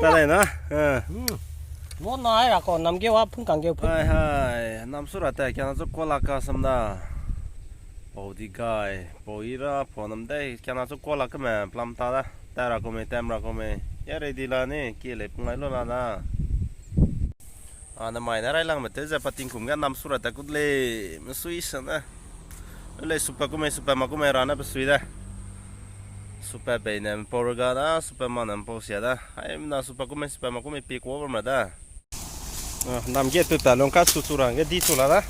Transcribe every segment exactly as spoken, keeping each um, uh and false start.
Ka dai na. Eh. Hmm. Mo na ai ra ko, nam ge wa phung kang ge phung. Hai, hai, nam su ra ta, kia na chu kola ka sam da. Pau di gai, pau i ra, pau nam dai, kia na chu kola ka me, plam ta da. Ta ra ko me, tam ra ko me. Ya ready la ni, ki le pung ai lo la da. A, na mai na rai lang me te ze pa tingkum ga nam su ra ta kut le, me sui sa na. Le supa kume, supa ma kume ra na pe sui da. Supa bei ne mpau ra ga da, supa ma ne mpau sia da. Ai, na supa kume, supa ma kume pi ko ba ma da. Ah, nam ge pe pa long ka su su ra ge di su la da.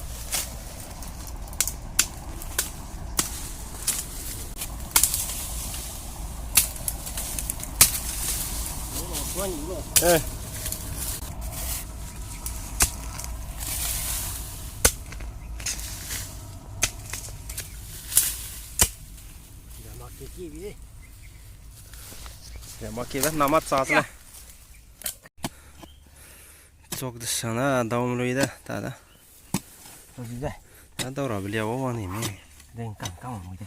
Eh. Ya ma ki be, nama cha se. Chok de sana dau lui da, ta da. Zi da. Ta dau ra belia wa ni me. Deng kang kang mo de.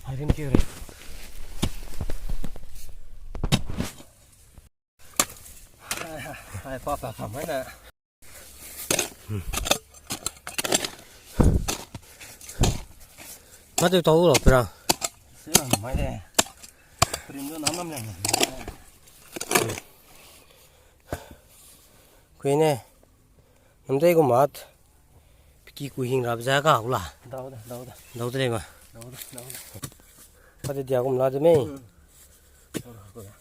Hai rim ki re. Hai, hai, pa pa pa mai na. Mâ tew tau lo pe ra. Se ra mai de. Prim do nam nam le. Kui ne. Nam dei gu mat. Piki ku hing ra be za ka gu la. Dau da, dau da. Dau de le ma. Dau da, dau da. Pa de dia gum la de me. Hmm. Dau da, dau da.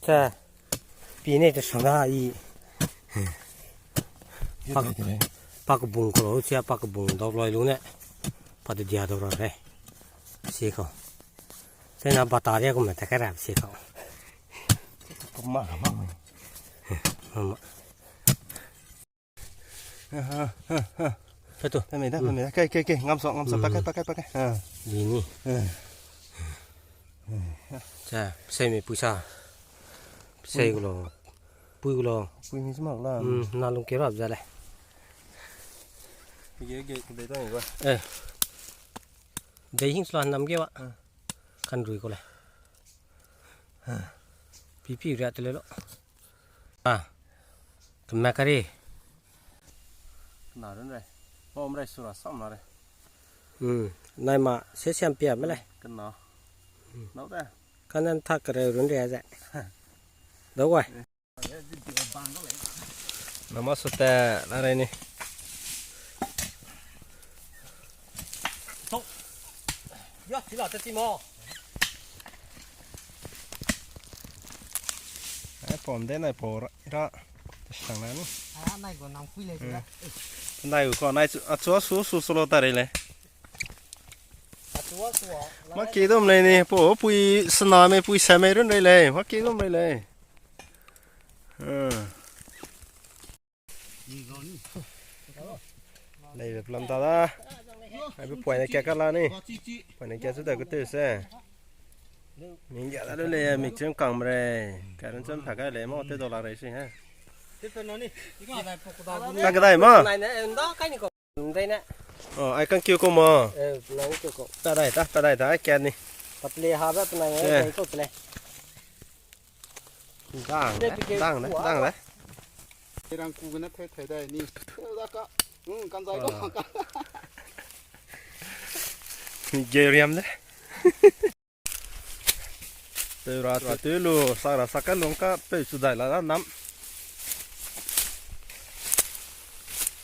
Te, pi ne te sana i. Pak, pak bung ko lo, sia pak bung dau loi lu ne. Pa de dia dau ra re. Si ko. Te na bata dia ko me te ka ra si ko. Ko ma, ma, ma. Ma, ma. Pe tu. Pe me da, pe me da. Kai, kai, kai. Ngam so, ngam so. Pakai, pakai, pakai. Ha. Di ni. Ha. Cha, sei me puisa. Sei gu lo. Pui gu lo. Pui ni sma la. Hmm, na lung ke rap za le. Ge, ge, ge, da ni ba. Eh. Dei hing sla nam ge wa. Ha. Kan rui ko le. Ha. Pi pi ria te le lo. Ah. Kemma kari. Kena run re. Bom re sura sam na re. Hmm. Nai ma se siam pia me le. Kena. Nau de. Kanan thak kare run re ze. Dau wai. Nama sute na re ni. Ya, sila te ti mo. Ai, pom de nai po ra, ra. Te sang na ni. Ah, nai go nang kui le sila. Nai go ko, nai chu, a chu su, su, su lo ta re le. A chu a su a. Ma ki dom le ni, po, pui sena me, pui sa me run re le. Ma ki dom re le. Ah. Lei be plan ta da. Ai be poine kia ka la ni. Poine kia chu da ku te se. Ning kia da le le mi chim kang bre. Ka ren chim pha ka le mo te dollar re si ha. Ka ka dai mo. Nai ne nda kai ni ko. Ndai ne. Oh, ai kang kiu ko mo. Eh, nang kiu ko. Ta dai ta, ta dai ta, ai kia ni. Patle ha ba penai ne, ko ple. Dang le, dang le, dang le. Rang ku gene thei thei dai ni. Da ka. Hmm, kan zai ko. Ge riam de. Tew ra, tew lu, sak ra, sak ka lung ka, peu chu dai la da nam.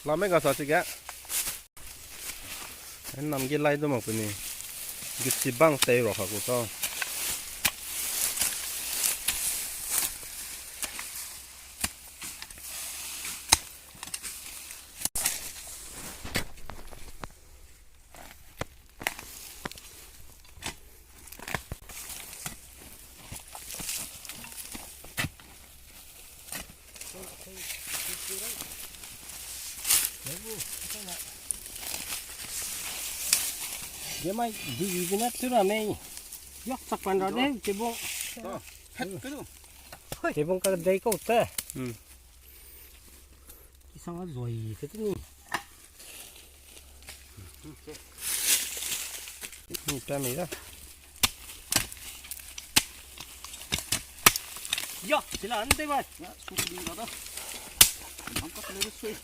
Lam me ga sa chi ga. Nam ge lai du mak pe ni. Ge chi bang tei ro ha ku sa. Ye mai, di di na tu ra mei. Yok sak pan ra de, ke bo. Ke bo ka dei ko te. Hmm. Ki sang a zoi te ni. Ni pa mei da. Ya, sila ande bai. Ya, su su ding da da. Nam ka le sui.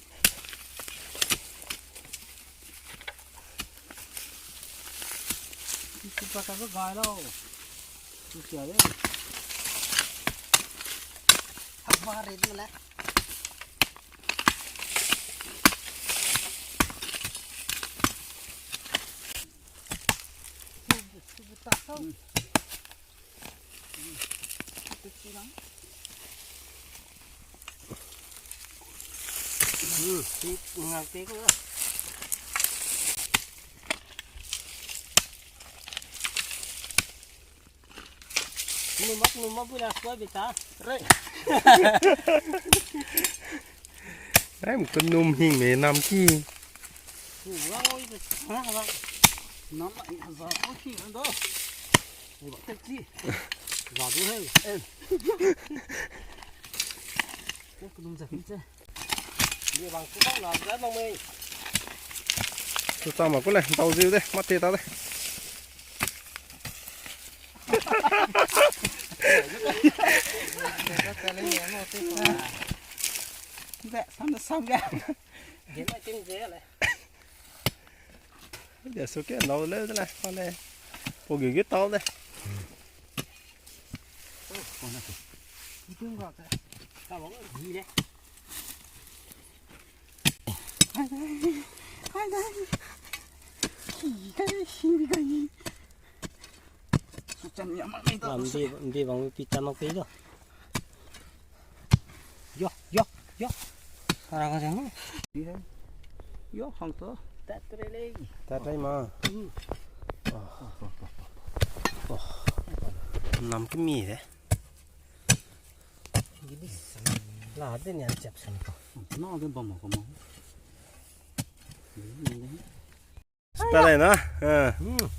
Su pa ka ga lau. Su sia de. Hak ba re ding le. Num mak, num mak, bui la sua bita. Re. Ai, mku num hing me nam ki. Su wa oi be, ha, ha. Nam ma, ha, za ko ki ran do. Ai, ba, te ki. Za du he. Eh. Ko ku num za ki che. Ni bang ku bang la za bang mei. Su ta ma ku le, dau ziu de, ma te ta de. Be, sam de sam ge. Ge mai ting ge le. Dia su ke nau le de le, pa le. Po ge ge tau de. Ka bang gi le. Hai dai. Hai dai. Ki kai, ki kai. Su chan ya mak ni da. Mbi, mbi bang pi chan mak pi do. Yo, yo, yo. Tara ka jang. Yo, hang to. Tat re le. Tat re ma. Hmm. Oh. Oh. Nam ki mi de. Gidi. La de ni an chap san ko. Na de bam ko mo. Gidi ni. Spa dai na. Eh. Hmm.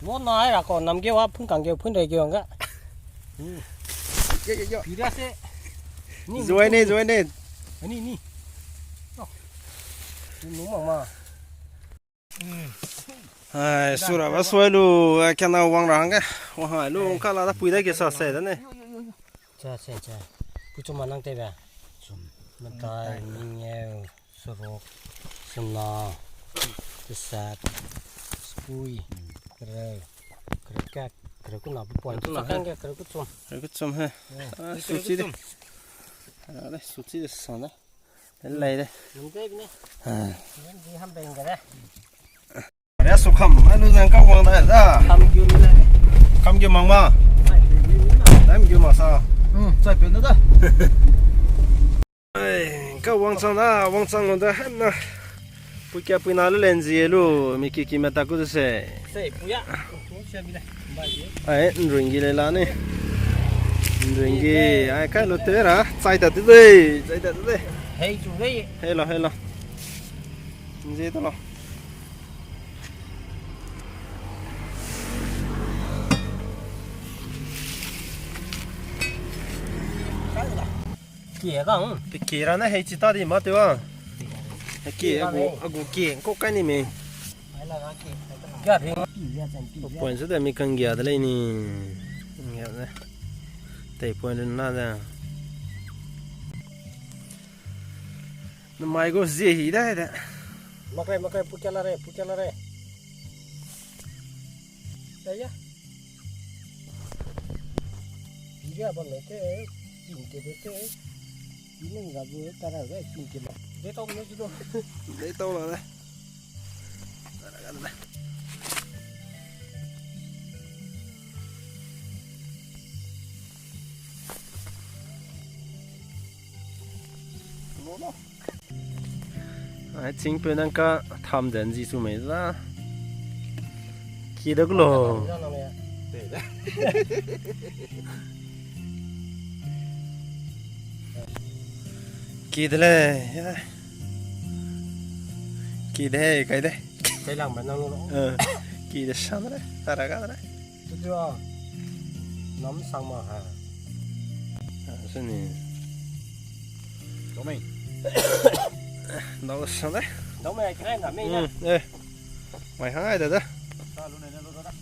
Wo na ai ra ko nam ge wa phun kang ge phun re ge nga. Hmm. Yo, yo, yo. Pira se. Ni, zuai ni, ni, zuai ni. Ani ni. Oh. Ni nu mama. Hmm. Ai, sura ba suai lu, ai, kena wang ra hangge. Wang hai lu, eh, ka la da pui da ge sa se da ne. Yo, yo, yo, yo. Cha, cha, cha. Pu chum ma nang te ba? Chum. Matai, mingeu, seruk, sena, tesat, sekui, kereu, kereu kat, kereu kuna pu point. Kereu kuna, kereu kat, kereu kuchum. Kereu kuchum he. Eh, ah, kereu kuchum. Suchi de. Ah, le, suchi de sana. Lei de. Nungkei bine. Ah. Nungkei ham beng de. Are su kam, anu zang ka wang da da. Kam gyu ni le. Kam gyu mang ma. Ai, gyu ni na. Dam gyu ma sa. Hmm, chai pe na da. Ai, ka wang chang da, wang chang da hem na. Pui kia pui na le len zi lu, mi ki ki meta ku se. Sei, pui ya. Ai, nruing gi le la ni. Nruing gi, ai, kai lo te ra. Chai ta te de, chai ta te de. Hei chu de. Hei lo, hei lo. Nze ta lo. Kie ga, hmm. Te kie ra ne hei chi ta di ma te wa. Kie, agu, agu kie, ko kai ni me. Point se de mi kang gia de lei ni. Gia de. Tei point na de. Namai gu zie hi dai de. Makrai, makrai, pukia la re, pukia la re. Dai ya. Pira bam le te, pin ke de te. Pin ga bu tara ga pin ke ma. Dei tau ne ju do. Dei tau la de. Tara ga de. Ai, ching pe nang ka tham den zi su mei za. Ki de gulo. Ki de le. Ki de, kai de. Kai lang ba nang lo. Eh, ki de san de. Tara ga de. Tutua, nam sang ma ha. Ah, sini. Domei. Dau sang de. Domei, krai na mei na. Hmm, eh. Mai hai de da. Lu ne ne lu da da.